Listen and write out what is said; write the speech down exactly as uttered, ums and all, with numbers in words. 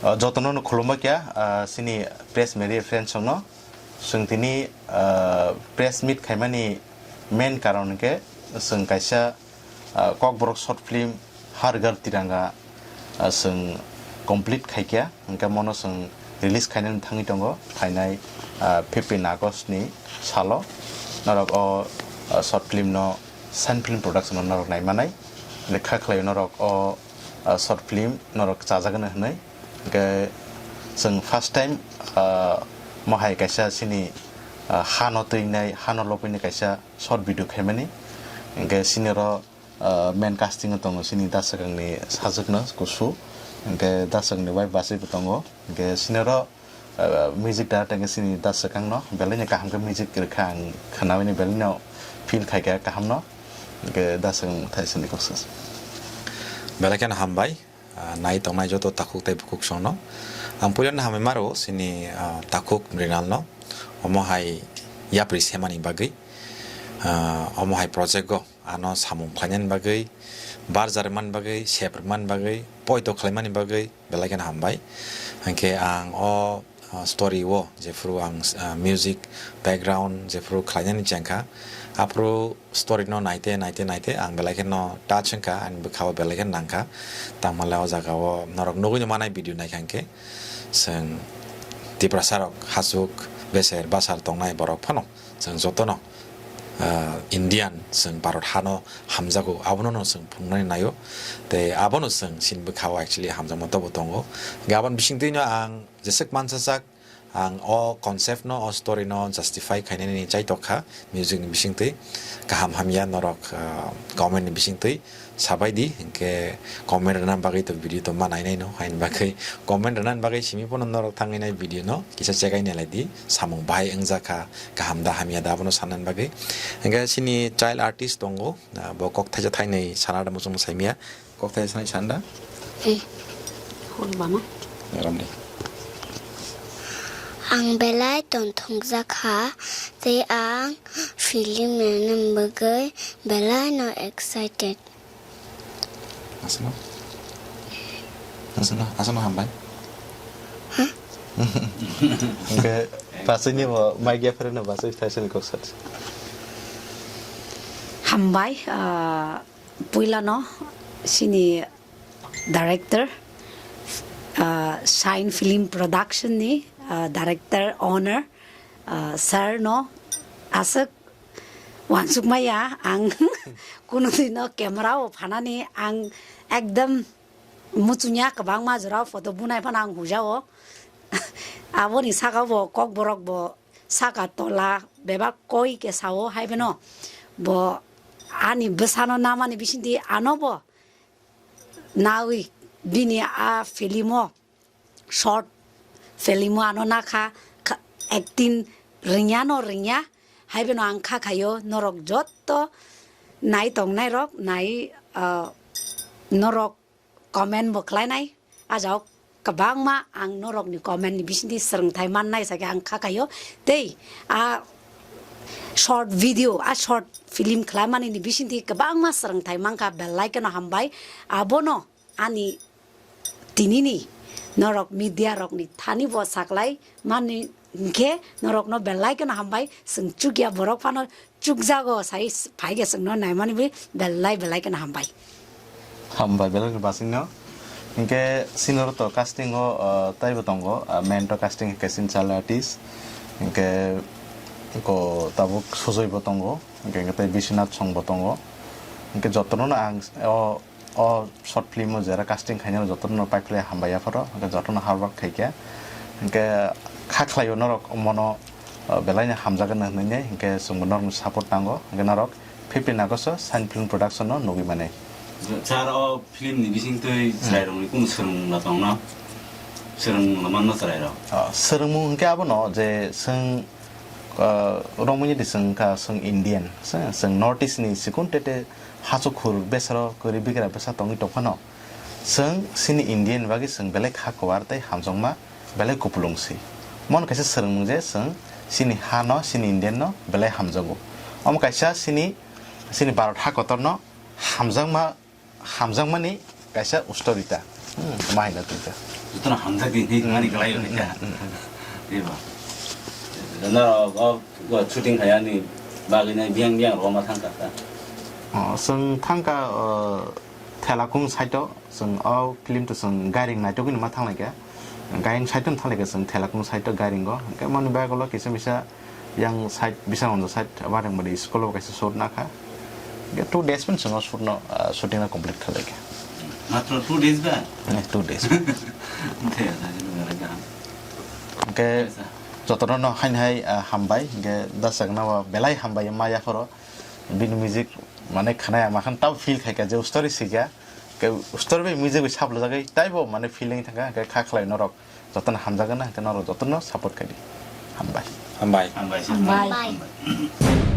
Ah, jotono no khulumba kya, ah, sini press media friends rokno. Chwng tini, ah, press meet khaimani main karon hwnkhe chwng kaisa, ah, Kokborok short film Har Ghar Tiranga, ah, chwng complete khaikya, hwnkhe mono chwng release khainani thangwi tongo, phainai, ah, fifteen August ni salo. Norok o, ah, short film no Sun Film Production o norok naimanai, lekha khlaio norok o, ah, short film norok chajagwno hwnwi. Hwnkhe chwng first time, ah, mohai kaisa chini, ah, hano twinai, hano lobwini kaisa short video khaimani. Hwnkhe chini oro, ah, main casting o tongo chini Daswkangni sajwkno kusu. Hwnkhe Daswkangni wife bachai bo tongo. Hwnkhe chini oro, ah, music director hwnkhe chini Daswkangno belai no kaham khe music rwkha, ang khwnawini belai no feel khaikha kahamno. Hwnkhe Daswkang thaisani koksa. Belai kheno hambai. Ah, nai tongnai joto takhuk tei bukhuk songno. Ang puilano hambai maro chini, ah, takhuk Mrinalno. Omo hai yapri semani bagwi, ah, omo hai project o ano samung khlainani bagwi, barjar man bagwi, sep man bagwi, poito khlaimani bagwi belai kheno hambai. Hwnkhe ang o ah, story o jephru ang, ah, music background jephru khlainani chengkha, aphuru story no naite, naite, naite ang belai kheno touch wngkha, ani bwkha o belai kheno nangkha. Tangmale o jaga o norok nugwi no manai video naikha hwnkhe, chwng Tiprasa rok hachuk beser basar tongnai borok phano chwng jotono, ah, Indian, chwng Bharat hano hamjago, abono no chwng phunuknani naio. Tei abono chwng chini bwkha o actually hamjakma tobo tongo. Hwnkhe aboni bisingtwi no ang jeswk mansajak, ang o concept no, o story no justify khainani chaitok kha music ni bisingtwi. Kaham hamya norok, ah, comment ni bisingtwi sabai di, hwnkhe comment rwna bagwi to video to ma nainai no, haini bagwi comment rwna bagwi simi phano norok thangwi nai video no kisa check ai nai lai di, samung bahai wngjakha, kaham da hamya da abono sanani bagwi. Hwnkhe chini child artist tongo, ah, bo kok thaisa thainwi sana da muchung mwsai miya. Kokthai sanai sanda? Ei, hol bama. Ramdi. Ang belai tongthokjak kha, tei ang film naina bagwi belai no excited. Asano? Asano, asano hambai. Hah? Hwnkhe, pasini bo mic ya phare no basai thaisani kok sat. Hambai, ah, Puilano chini director, ah, Shine Film Production ni, ah, director owner, ah, sir no aswk uansukmaya ang kunu dino camera o phanani ang ekdam muchungya kwbangma jora photo bunai phano ang hujao. Aboni saka bo kokborok bo saka tola bebak koi ke sao hai beno bo ani bwsano namani bisingtwi ano bo nawi bini a film o short film o ano nakha kha-, acting ringya no ringya hai beno ang kha khaio norok jotto nai tongnai rok nai, ah, norok comment bo khlainai, ah, jao kwbangma ang norokni comment ni bisingtwi swrwngthai mannai sakhe ang kha khaio. Tei, ah, short video, ah, short film khlaimani ni bisingtwi kwbangma swrwngthai mankha, belai kheno hambai. Abono ani tinini norok media rokni thani bo saklai mani hwnkhe norokno belai kheno hambai, chwng chukya borok phano chukjago sai s-, phaikhe chwngno naimani bai belai belai kheno hambai. Hambai belai kheno basingno. Hinkhe senior to casting o, ah, taibo tongo, ah, main to casting hinkhe sin child artist. Hinkhe ko tabuk Sujoy bo tongo, hinkhe, hinkhe tei Biswanath Song bo tongo. Hinkhe jotono no ang s-, o o short film o jera casting khainai jotono paiphlai hambai apharo, hwnkhe jotono hard work khaikha. Hwnkhe kha khlaio norok mono, uh, belaino hamjakgwna hwnwi, hwnkhe chwngbo norokni support nango, hwnkhe norok fifteen August o Shine Film Production no nugwi manai. Sir, o film ni bisingtwi chwrairokni kunu swrwngmung tongna? Swrwngmung manno chwrairok? Uh, swrwngmung hwnkhe abono je chwng, uh, romwi di chwng kha chwng Indian, chwng North East ni chikon tete hachukhur besaro kwrwi bigra bwsa tongwi tongphano, chwng chini Indian bagwi chwng belai kha kwar tei hamjakma, belai kupulung si. Mon kaisa swrwngmung je chwng chini ha no, chini Indian no belai hamjago. Omo kaisa chini, chini Bharat ha kotor no hamjakma, hamjakmani kaisa story ta. Hmm, ma haino twi ta. Jotono hamjak di hinwi mani kwlai rw kha. Diba? Norok o shooting khaiyani bagwi nai biyang biyang rwma thangkha ta. O, chwng thangkha, o, Thelakung side o, chwng o film to chwng gairing naitugwi ma thanglaikha. Gairing side o thanglaikha chwng Thelakung side o gairing o. Hwnkhe moni bagwi ulo kisa misa yang side, Bisangwanja side, Bareng Bari school o kaisa shoot nakha. Hwnkhe two days pun chwng o shoot no, ah, shooting no complete khlaikha. Matro two days ba? Eh, two days. Hwnkhe, ah, nung rai kaham. Hwnkhe, jotono no haini hai, ah, hambai, hwnkhe dasakna o belai hambai ma yaphoro. Bini music mane khwnaya ma khan tabo feel khaikha je story sikha, ke story bai music bai saplajagwi taibo mane feeling thangkha, hwnkhe kha khlai norok jotono hamjagana, hwnkhe norok jotono support khaidi. Hambai. Hambai. Hambai. Hambai.